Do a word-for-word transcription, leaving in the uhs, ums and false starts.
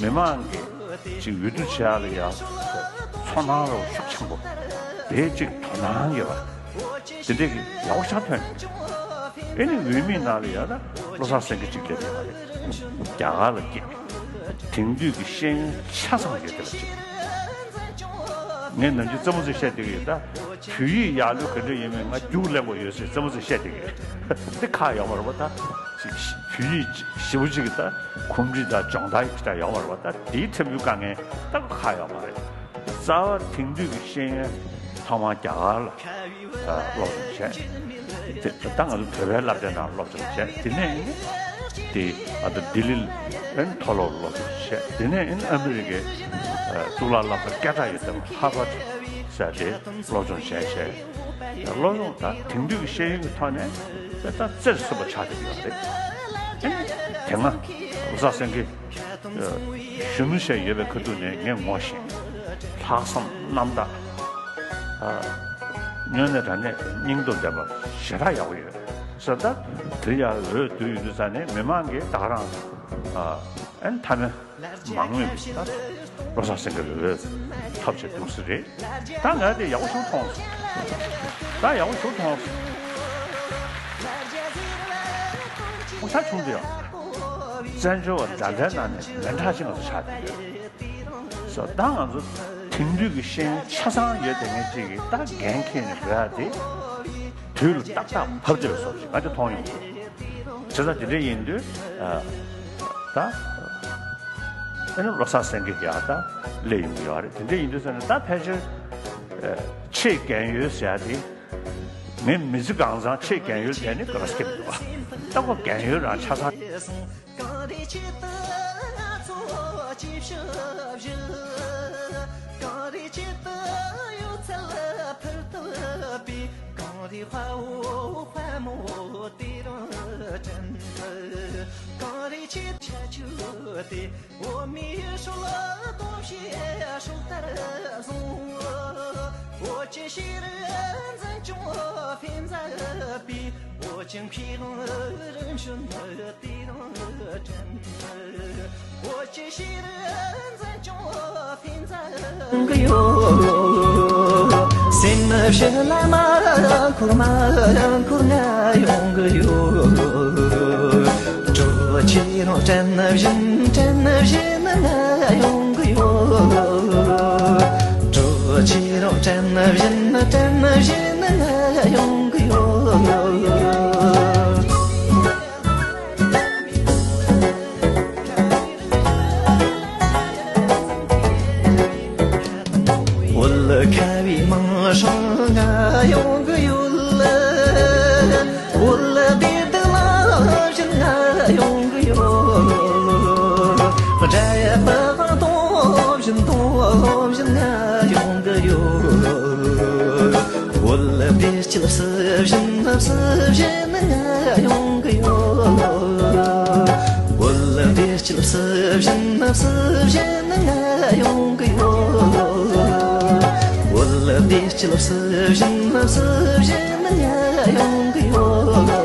མི་མང་གི་ཅིག་འོས་བསྡུ་བྱེད་ཡག་ལ་ཡ་ཚོར་སྣང་རོགས་ཤུགས་ཆེན་པོ་དེ་ཅིག་དོ་སྣང་ཡོད་པ་དེ་འདྲས་ཀྱི་ཡག་པོ་ཆགས་ཐོན་ཡོད། ཨེ་ནི་འོས་མིའི་ནང་ལ་ཡ་ད་བློ་བཟང་སེང་གེ་གཅིག་སླེབས་ཡོད་པ་རེད། རྒྱ་གར་ལ་སྐྱེས། དེང་དུས་ཀྱི་ཤེས་ཡོན་ཆ་ཚང་ཡོད་བསྡད་པ་ཅིག་ངས་ནམ་རྒྱུན་རྩེད་མོ་རྩེ་བཤད་བསྡད་ཀྱི་ཡོད་ད། བོད་ཡིག་ཡག་ལོས་ག་འདྲ་ཡིན་མིན་ང་རྒྱུགས་ལེན་དགོས་ཡོད་ཟེར་རྩེད་མོ་རྩེ་བཤད་བསྡད་ཀྱི་ཡོད། འདི་ཁག་ཡོད་མ་རེད་པ་ད། ཅིག་བོད་ཡིག་ཞེ་པོ་ཅིག་གི་ད་གོམས་འདྲིས་དང་སྦྱོང་བརྡར་ཡག་ཅིག་ཡོད་མ་རེད་པ་ད། དེའི་ཐེམ་ཐོའི་དཀའ་ངལ་ད་ཁག་ཡོད་མ་རེད། རྩ་བ་དེང་དུས་ཀྱི་ཤེས་ཡོན་ཚང་མ་རྒྱ་གར་ལ་སློབ་སྦྱོང་བྱས། དེ་ད་ང་ཚོ་བོད་པའི་སློབ་གྲྭའི་ནང་སློབ་སྦྱོང་བྱས། དེ་ནས་ཨིན་དེ་ཨ་ད་ལྡི་ལི་ཨིན་མཐོ་སློབ་སློབ་སྦྱོང་བྱས། དེ་ནས་ཨིན་ཨ་མི་རི་ཀའི་གཙུག་ལག་སློབ་གྲྭ་སྐད་གྲགས་ཡོད་པ་ཧར་བར་ཟེར་དེ་སློབ་སྦྱོང་བྱས་བྱས། སློབ་སྦྱོང་ད་དེང་དུས་ཀྱི་ཤེས་ཡོན་གྱི་ཐོག་ནས་དཔེ་ད་རྩེར་སོན་པ་ཆགས་བསྡད་ཡོད་རེད། ཨིན་དེ་སྔ་བློ་བཟང་སེང་གེ་གཞོན་ནུ་ཞིག་ཡོད་པའི་ཁ་ཐུག་ནས་ངས་ངོ་ཤེས། ལྷག་བསམ་རྣམ་དག་དངོས་གནས་དྲང་གནས་སྙིང་སྟོབས་ལྡན་པ་ཞེ་དྲག་ཡག་པོ་ཡོད་ཟེར། ད་དེ་ཡ་འོས་བསྡུ་ཡོང་དུས་ཙ་ནས་མི་མང་གིས་ད་ག་རང་ཨ་ཨན་མཐའ་མའི་མང་མོས་ད་བློ་བཟང་སེང་གེ་ལ་འོས་ཐོབ་བྱས་འདུག་ས་རེད། ད་ང་དེ་ཡག་པོ་ཞིག་མཐོང་སོང་། ད་ཡག་པོ་ཞིག་མཐོང་སོང་། ངོ་ཚ་བྱུང་དུས་ཡང་། བཙན་བྱོལ་བ་འདྲ་འདྲའི་ནང་ནས་ལན་གྲངས་ཤིག་ང་ཚོ་ཆགས་བསྡད་ཡོད། སོ་ད་ང་ཚོ་དེང་དུས་ཀྱི་ཤེས་ཡོན་ཆ་ཚང་ཡོད་བསྡད་མཁན་ཅིག་གིས་ད་འགན་འཁྱེར་ནས་འགྲོ་ཡ་དེ་དུས་ལ་ཏག་ཏག་བབས་བསྡད་པའི་བཟོ་ཞིག་ང་ཚོ་མཐོང་ཡོང་གི་འདུག་བྱས་ཙང་དེ་འདྲ་ཡིན་དུས་ད་ཨ་ནི་བློ་བཟང་སེང་གེ་ཡ་ད་སླེབས་ཡོང་གི་ཡོད་རེད། དེ་འདྲ་ཡིན་དུས་ཟེར་ན་ད་ཕལ་ཆེར་ཆེས་རྒན་ཡོལ་ཟེར་ཡ་དེ། ངའི་མི་ཚེ་གང་ཚང་ཆེས་རྒན་ཡོལ་བསྡད་ནི་ག་རེ་སྐྱེ་མི་འདུག་བ། ད་ཁོ་རྒན་ཡོལ་རང་ཆ་ཚང་། གངས་རི་ཆེད་དུ་ང་ཚོ་ཅི་ཞིག་བཞེས། གངས་རི་ཆེད་དུ་གཡོ་ཚལ་ཕུལ་ཐུབ་པའི། གངས་རི་དཔའ་བོ་དཔའ་མོ་དེ་རང་དྲན། གངས་རི་ཆེད་ཆ་ཆུ་དེ། 我们也说了多些说的种，我这些人在这片在比，我正批论人生的地上真，我这些人在这片在。 སེམས་ཞི་ལ་མ་འཁོར་མ་འཁོར་ང་ཡོང་གི་ཡོད། 这几路真的人，真的人那用个哟，这几路真的人，真的人那用个哟。 བོད་ཁ་བའི་མིང་སྲིང་ང་ཡོང་གི་ཡོད། བོད་སྡེ་སྡུག་ལ་བཞིན་ང་ཡོང་གི་ཡོད། དགྲ་ཡ་པ་དང་སྟོང་བཞིན་སྟོང་བཞིན་ང་ཡོང་གི་ཡོད། བོད་སྡེ་སྐྱིད་སུ་བཞིན་སུ་བཞིན་ང་ཡོང་གི་ཡོད། བོད་སྡེ་སྐྱིད་སུ་བཞིན་སུ་བཞིན་ང་ཡོང་གི་ཡོད། བོད་སྡེ་སྐྱིད་སུ་བཞིན་སུ་བཞིན་ང་ཡོང་གི་ཡོད།